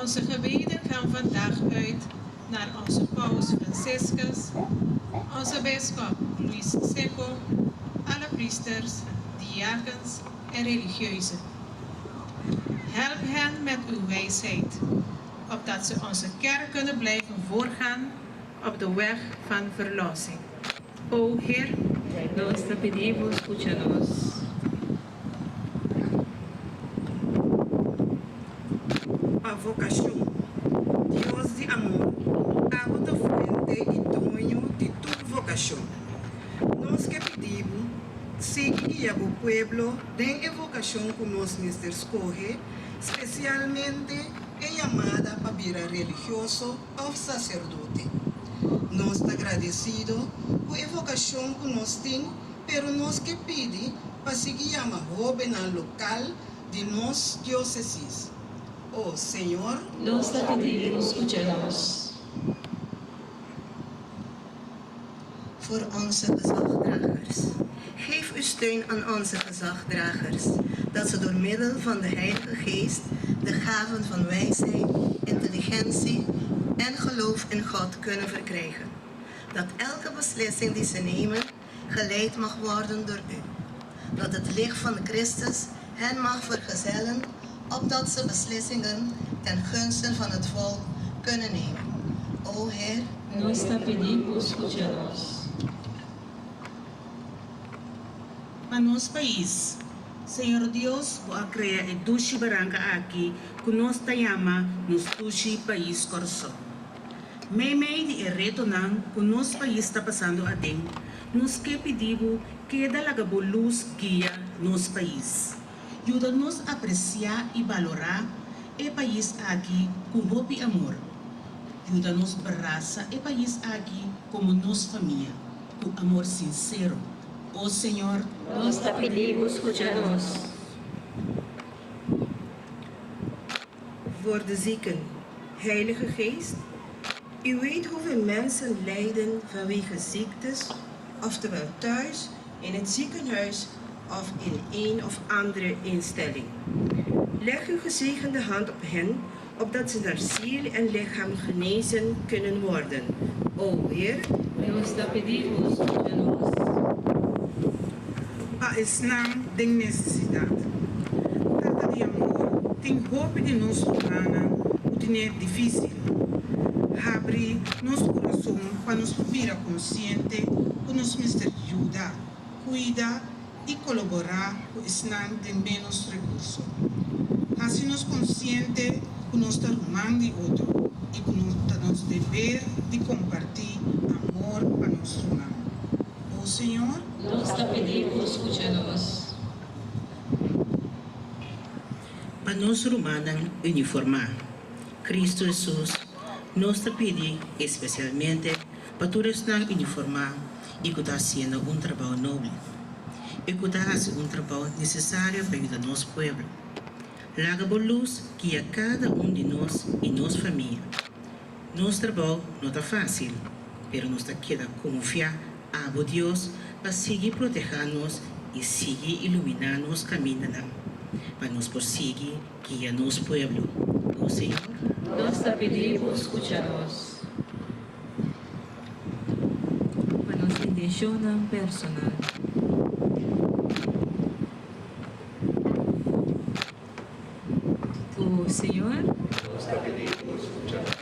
Onze gebeden gaan vandaag uit naar onze paus Franciscus, onze bisschop Luis Secco, alle priesters, diakens en religieuzen. Help hen met uw wijsheid, opdat ze onze kerk kunnen blijven voorgaan op de weg van verlossing. O Heer, Nos ta pidi Bo, skucha nos. Pa vokashon. Dios di amor, abo ta fuente i doño di tur vokashon. Nos ke pidi bo, sigui guia bo pueblo den e vokashon ku nos mester skohe, spesialmente e yamada pa bira religioso òf saserdote. Nos ta gradesido ku e vokashon ku nos tin, pero nos ke pidi pa sigui yama hóbennan lokal di nos diósesis. O Señor. Nos ta pidi Bo skucha nos. Voor onze gezagdragers. Geef uw steun aan onze gezagdragers, dat ze door middel van de Heilige Geest de gaven van wijsheid, intelligentie en geloof in God kunnen verkrijgen. Dat elke beslissing die ze nemen geleid mag worden door u. Dat het licht van Christus hen mag vergezellen, opdat ze beslissingen ten gunste van het volk kunnen nemen. O Heer, Nos ta pidi Bo, skucha nos. Pa nos pais. Señor Dios, Bo a krea e dushi baranka aki ku nos ta yama nos dushi pais Kòrsou. Meimei di e retonan ku nos pais ta pasando aden, nos ke pidi Bo keda laga Bo lus guia nos pais. Yuda nos apresiá i balorá e pais aki ku hopi amor. Yuda nos brasa e pais aki komo nos famia, ku amor sinsero. O Señor. Nos ta pidi Bo skucha nos. Voor de zieken, Heilige Geest, U weet hoeveel mensen lijden vanwege ziektes, oftewel thuis, in het ziekenhuis of in een of andere instelling. Leg uw gezegende hand op hen, opdat ze naar ziel en lichaam genezen kunnen worden. O Heer. Nos ta pidi Bo, skucha nos. Pa esnan den nesesidat. Tata di amor, tin hopi di nos rumannan ku tine difísil. Habri nos kurason pa nos por bira konsiente ku nos mester yuda, kuida i kolaborá ku esnan den ménos rekurso. Hasi nos konsiente ku nos ta ruman di otro i ku nos ta nos deber di kompartí amor pa nos ruman. O Señor. Nos ta pidi Bo skucha nos. Pa nos rumannan uniformá. Cristo Hesus, nos ta pidi especialmente pa tur esnan uniformá y cu ta haciendo un trabao noble y cu ta haci un trabao necesario pa yuda nos pueblo. Laga bo luz guia cada un di nos y nos famia. Nos trabao no ta facil, pero nos ta keda confia abo Dios pa sigui proteha nos y sigui ilumina nos camindanan pa nos por sigui guia nos pueblo. O Señor. Nos ta pidi Bo scucha nos. Pa nos intencionnan personal. O Señor. Nos ta pidi Bo scucha nos.